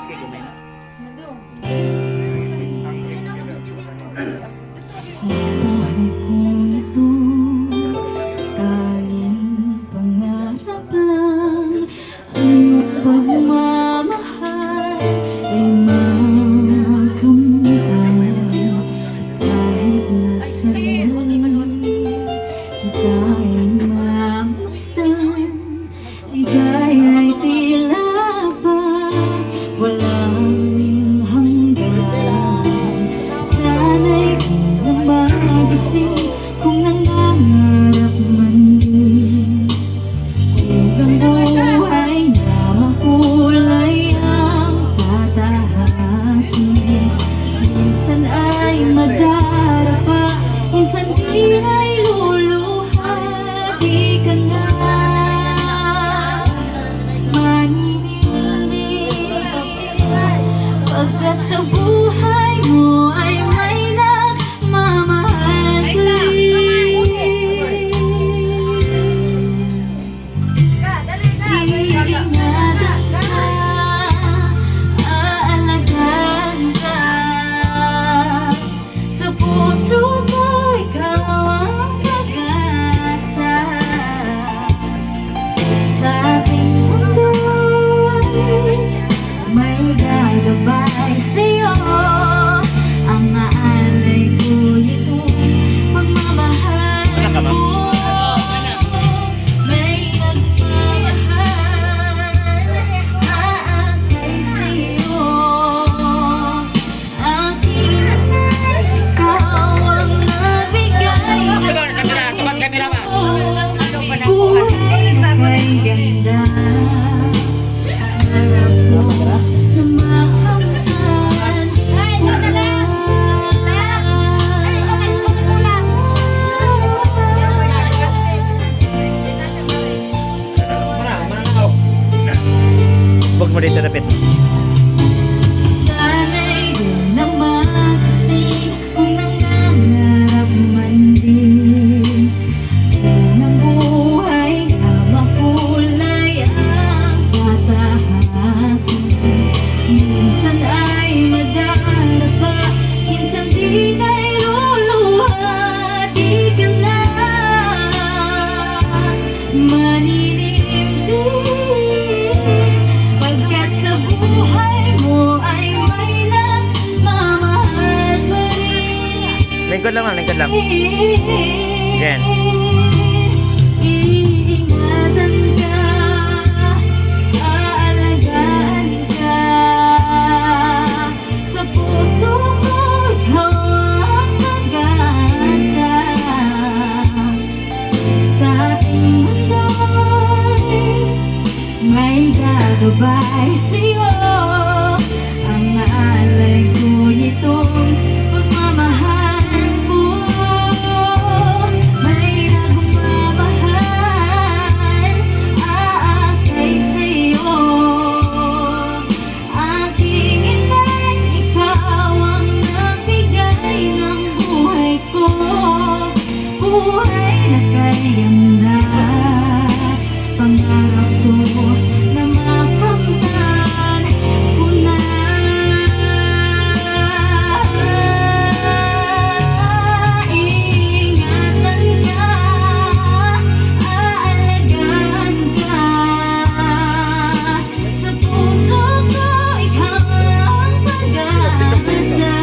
Sige, gumay na. Sa buhay kong ito, tanging pangarap lang ang iyong pagmamahal ay makamtan. Kahit nasa kita ay mamasdan, di Lingkod mo dito dapit. Sana'y di na magising kung nangangarap man din ng buhay na makulay ang katahak. Minsan ay madarapa, minsan din ay luluha. Di ka na maninimdim pagkat sa buhay mo ay may nagmamahal pa rin. Lingkod lang, ma'am, lingkod lang. Jen. Iingatan ka, aalagaan ka. Sa puso mo, ikaw ang pag-asa. Sa ating mundo'y may gagabay sa'yo. Ang alay ko itong pagmamahal ko. May nagmamahal, aakay sa'yo. Aking inay, ikaw ang nagbigay ng buhay ko. Buhay na kay ganda. Pangarap ko na makamtan ko na. Ingatan ka, aalagaan ka. Sa puso ko, ikaw ang pag-asa.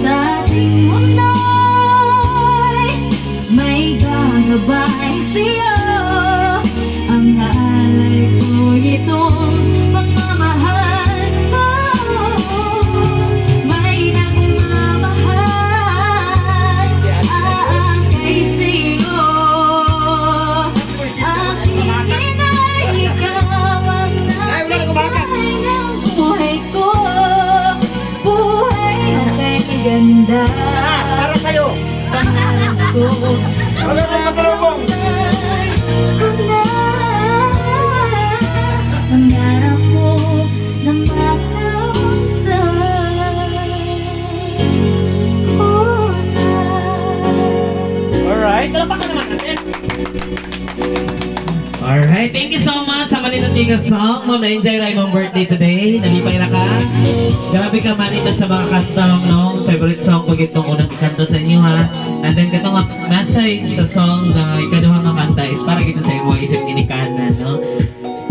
Sa ating mundo'y may gagabay sa'yo. Ang alay ko itong pagmamahal ko. May nagmamahal, aakay sa'yo. Aking inay, ikaw ang nagbigay ng buhay ko. Buhay na kay ganda. Para sa'yo! Pangarap ko. Wala kang pasalubong! Pangarap ko na makamtan ko na. Alright, palakpakan naman natin. Alright, thank you so much sa manindot nga song. Ma'am, na-enjoy ra imong birthday today. Nalipay ra ka. Grabe ka manindot sa mga kanta, ma'am, no? Favorite song ko itong unang kanta sa inyo, ha? And then, katong message sa song na ikaduha nga kanta is para kita sa imo isip ginikanan, no?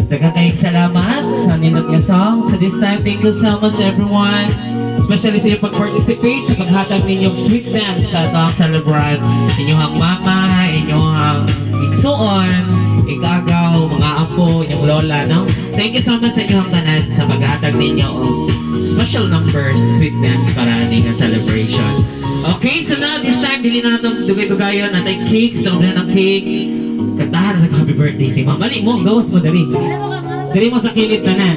Daghang kayong salamat sa nindot nga song. So this time, thank you so much, everyone. Especially sa inyong pag-participate sa paghatag ninyong sweet dance sa atong celebrant. Inyong mama, inyong igsuon, igagaw, mga apo, inyong lola, no? Thank you so much sa inyong tanan sa paghatag ninyo og special numbers sweet dance para ani nga celebration. Okay, so now this time, dili na natong dugay-dugayon natay cakes, na ng cake. Kantahan na happy birthday si Ma'am. Mali mo, gawas mo dali. Dali mo sa kilid tanan.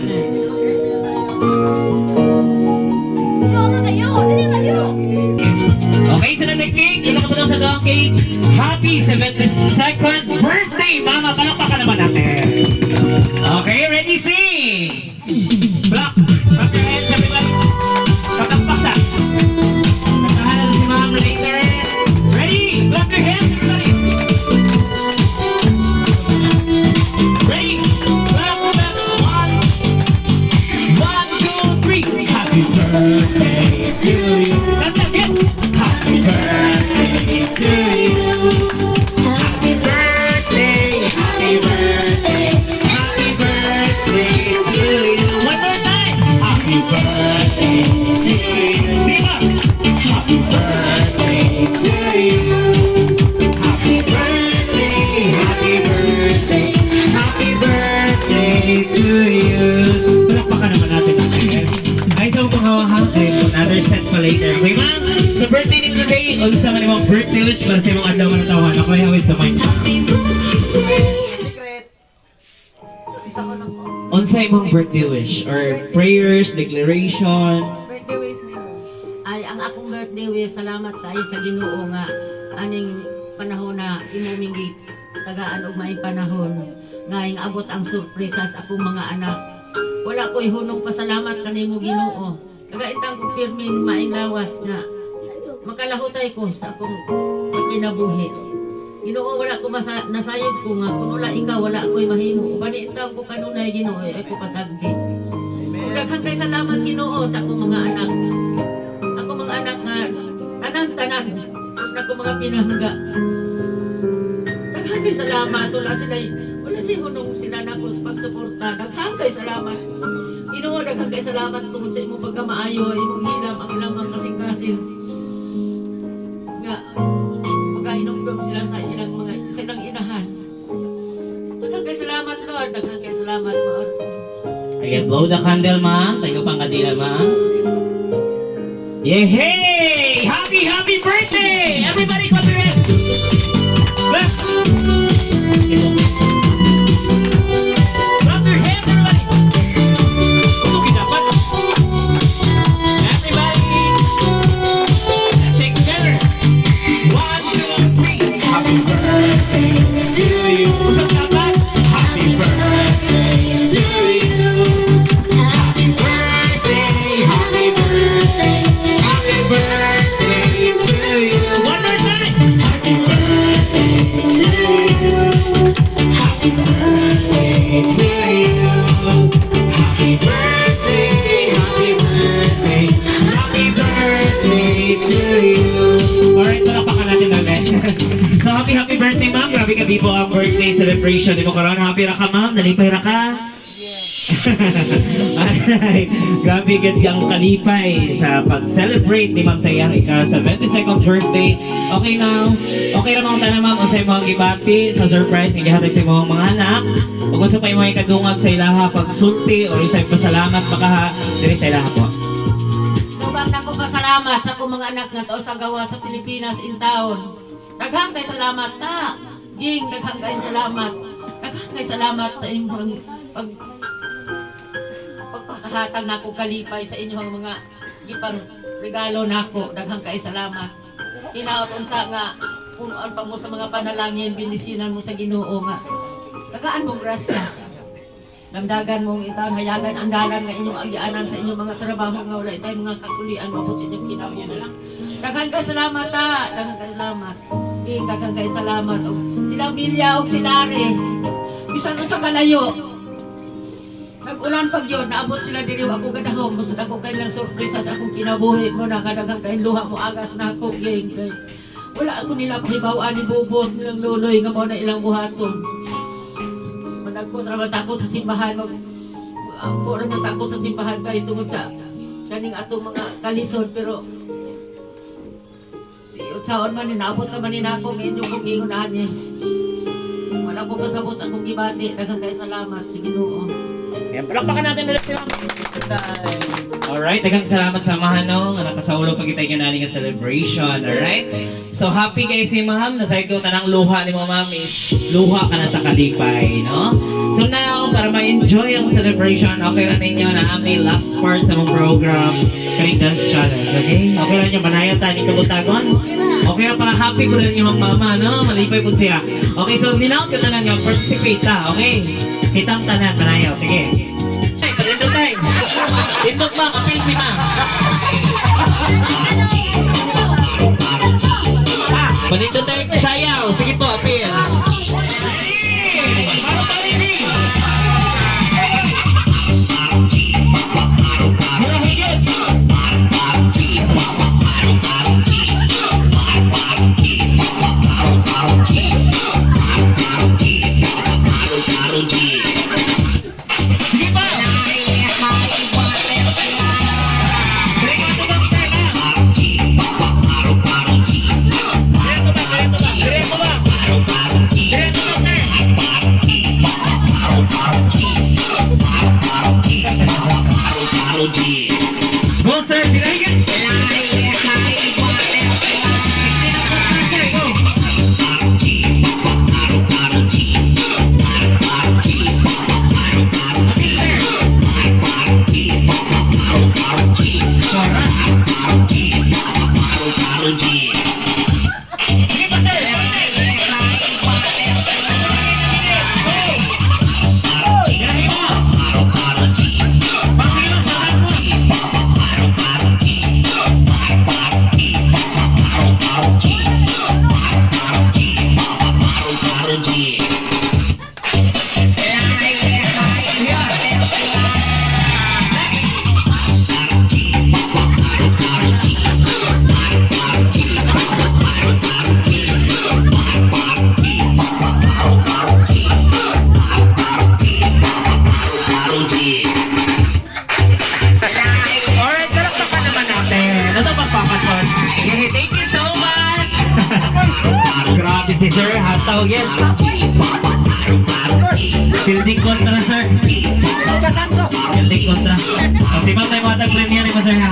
Okay, so na cake. Ilan ka sa dog cake. Happy 72nd birthday, Mama. Palakpakan naman natin. Okay, ready, sing! Block! Clap your hands, everybody. Pakampak sa. Kantahan na si Ma'am later. Ready? Clap your hands, everybody. Ready? Clap, clap. One. One, two, three. Happy birthday to you. Kanta, get. Happy birthday to you. Happy Birthday, happy birthday, happy birthday to you. One more time. Happy birthday to you. Sing up. Happy birthday to you. Happy birthday, happy birthday, happy birthday to you. Palakpakan naman natin ang ay, so kung hawa another set pa later. Okay, ma'am? Sa birthday ni today, unsa man imong birthday wish para sa imong adlaw nga tawahan. Ako hawid sa mic. Secret! Unsa imong birthday wish or prayers, declaration? Birthday wish nimo. Ay, ang akong birthday wish, salamat kayo sa Ginoo nga aning panahon na imo mingi tagaan og maayong panahon. Nga abot ang sorpresa sa akong mga anak. Wala ko'y hunong pasalamat kanimo, Ginoo. Nagaintang ko pirming maayong lawas nga makalahutay ko sa akong kinabuhi. Ginoo, wala ko nasayod ko nga kung wala ikaw, wala ako'y mahimo. Uban intang ko kanunay, Ginoo, ay ko pasagdi. Ug daghan kay salamat, Ginoo, sa akong mga anak. Ako mga anak nga tanan-tanan na ko mga pinangga. Daghan kay salamat, wala si hunong sila nako sa pagsuporta. Daghan kay salamat. Ginoo, daghan kay salamat tungod sa imong pagkamaayo, imong hilam ang ilang mga kasing-kasing. Nga magahinumdum sila sa ilang inahan. Daghan kay salamat, Lord, daghan kay salamat, Lord. Ayan, blow the candle, ma'am. Tayo pang kandila, ma'am. Yay! Happy, happy birthday! Everybody clap your hands! Clap! Clap your hands, everybody! Ito dapat. Everybody! Let's sing together. One, two, three. Happy birthday to you. Usap dapat. Happy birthday To you. Happy birthday! Happy birthday. Happy birthday to you. One more time. Happy birthday to you. Happy birthday to you. Happy birthday, happy birthday, Happy birthday to you. Alright, palakpakan natin natin. So happy, happy birthday, ma'am. Grabe ka po ang birthday celebration. Di mo karon, happy ra ka, ma'am. Nalipay ra ka. Alright. Grabe gid ang kalipay sa pag-celebrate ni ma'am sa iyang ika 72nd birthday. Okay now. Okay ra mga tanan, ma'am, unsay imong gibati sa surprise nga gihatag sa imong mga anak. Ug unsa pa imong ikadungag sa ilaha pagsulti o unsay pasalamat baka diri sa ilaha po. Dugang na ko pasalamat sa akong mga anak nga tao sa gawa sa Pilipinas in town. Daghang kay salamat ta. Ging, daghang kay salamat. Daghang kay salamat sa imong pagpakahatag nako kalipay sa inyong mga gipang regalo nako. Daghang kay salamat. Hinaot unta nga punuan pa mo sa mga panalangin, bendisyonan mo sa Ginoo nga. Tagaan mo grasya. Damdagan mong itan, hayagan ang dalan nga inyong agyaanan sa inyong mga trabaho nga wala itay mga kakulian mabot sa inyong kinabuhi na lang. Daghan kay salamat ta, daghan kay salamat. King, daghan kay salamat og sila Milya og sila Ari. Bisan unsa kalayo. Nag-ulan pag yun, naabot sila diri ako gadahom, busod ako kailang sorpresa sa akong kinabuhi mo na nga daghan kay luha mo agas na ako ging. Kay wala ako nila pahibaw-an ni Bubot nilang luloy nga mao na ilang buhaton. Managko ra man ako sa simbahan, mag ampo ra man ako sa simbahan kay tungod sa kaning atong mga kalisod, pero saon man ni naabot naman ni nako ng inyong kong ingon ani. Wala ko kasabot sa akong gibati. Daghang kay salamat sa Ginoo. Ayan, palakpakan natin ulit si ma'am. Alright, daghang salamat sa amahan no, nga nakasaulo pag itay nga nga celebration, alright? So happy kay si ma'am, nasayod ko tanang luha ni mo ma'am is luha ka na sa kalipay, no? So now, para ma-enjoy ang celebration, okay ra ninyo na aming last part sa mong program, kaning dance challenge, okay? Okay ra ninyo, manayo ta ni kabutagon? Okay ra para happy ko rin yung mama, no? Malipay po siya. Okay, so ninaw ka tanan nga, participate ta, okay? Kitang tanan, manayo, sige. Ay, palindot tayo. Tindog ma, kapil si ma. Palindot tayo sayaw. Sige po, apil. Mura higit. Sige pa. Diretso ba, sir, ma? Diretso ba, diretso ba, diretso ba? tawag yan? Building kontra, sir. Building kontra. O, si ma'am may mga premier mo, sir, ha?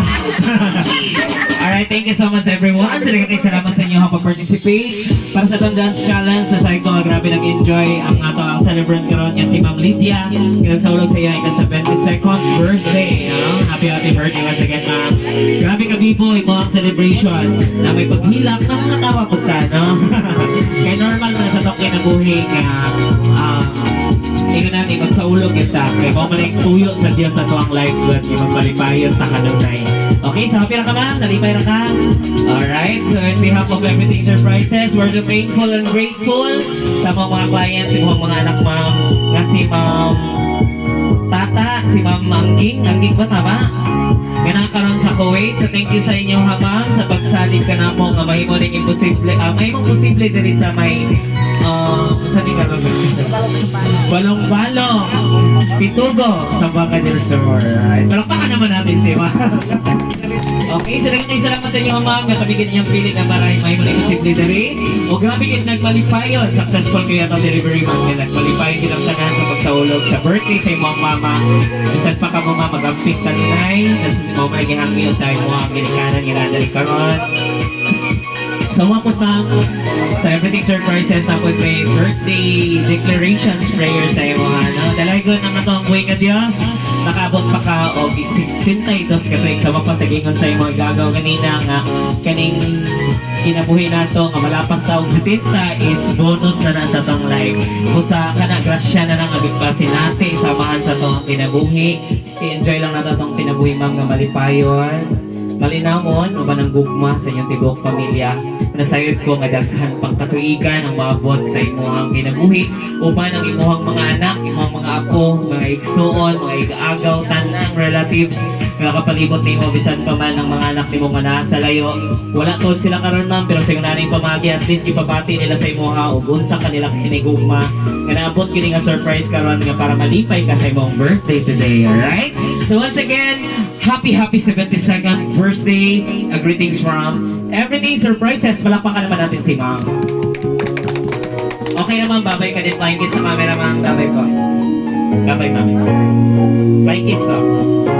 Alright, thank you so much, everyone. So, kay salamat sa inyo ha pag-participate para sa atong dance challenge. Sa side ko, nga grabe nag-enjoy ang ato ang celebrant karon nga si Ma'am Lydia. Nga nagsaulog sa iya ika 72nd birthday. No? Happy happy birthday once again, ma'am. Grabe ka bibo imo ang celebration na may paghilak na mga tawa pud ka, no? Kay normal man sa atong kinabuhi nga ingon natin magsaulog kita kay mao man ang tuyo sa Dios sa tuang life God nga magpalipayon ta kanunay. Okay, so happy ra ka, ma'am? Nalipay ra ka? Alright, so in behalf of Everything Surprises, we're so thankful and grateful sa mga clients, sa mga anak, ma'am, nga si Ma'am Tata, si Ma'am Angging, Angging ba tama? Nga nakaroon sa Kuwait. So thank you sa inyo ha, ma'am, sa pagsalig ka na mo nga mahimo ning imposible, mahimong posible diri sa may sa ni karon Balong-balong Pitugo sa Baca del Sur. Alright. Palakpakan naman natin si ma'am. Okay, so daghang salamat sa inyo, ma'am, nga kabigyan niyang pili nga maray mahimo ning imposible diri. O grabe gid nagmalipayon, successful kaya atong delivery man nga nagmalipayon gid ang tanan sa pagsaulog sa birthday sa imong mama. Bisan pa ka mo, ma'am, magamping kanunay, sa mo may gihangyo sa imong ginikanan nga naa diri karon. So mga po, ma'am, sa Everything Surprises, tapos may birthday declarations prayer sa imo ano. Dalaygon ang atong buhi nga Dios. Nakaabot pa ka og 72 ka tuig sa mapasagingon sa imong gagaw kanina nga kaning kinabuhi nato nga malapas ta og 70 is bonus na na sa atong life. Busa kana grasya na lang nga sinati samahan sa atong kinabuhi. I-enjoy lang nato atong kinabuhi, ma'am, nga malipayon malinamon uban ang gugma sa inyong tibuok pamilya. Nasayod ko nga daghan pang katuigan ang maabot sa imuhang kinabuhi uban ang imuhang mga anak, imuhang mga apo, mga igsuon, mga igaagaw, tanang relatives nga nakapalibot nimo bisan pa man ang mga anak nimo nga naa sa layo. Wala tuod sila karon, ma'am, pero sa naning pamagi at least gipabati nila sa imuha ug unsa kanila kinigugma nga naabot kini nga surprise karon nga para malipay ka sa imong birthday today, alright? So once again, happy happy 72nd birthday. Greetings from Everything Surprises. Palakpakan naman natin si ma'am. Okay naman, babay ka din. Flying kiss sa camera, ma'am. Babay po. Babay, ma'am. Flying kiss, oh.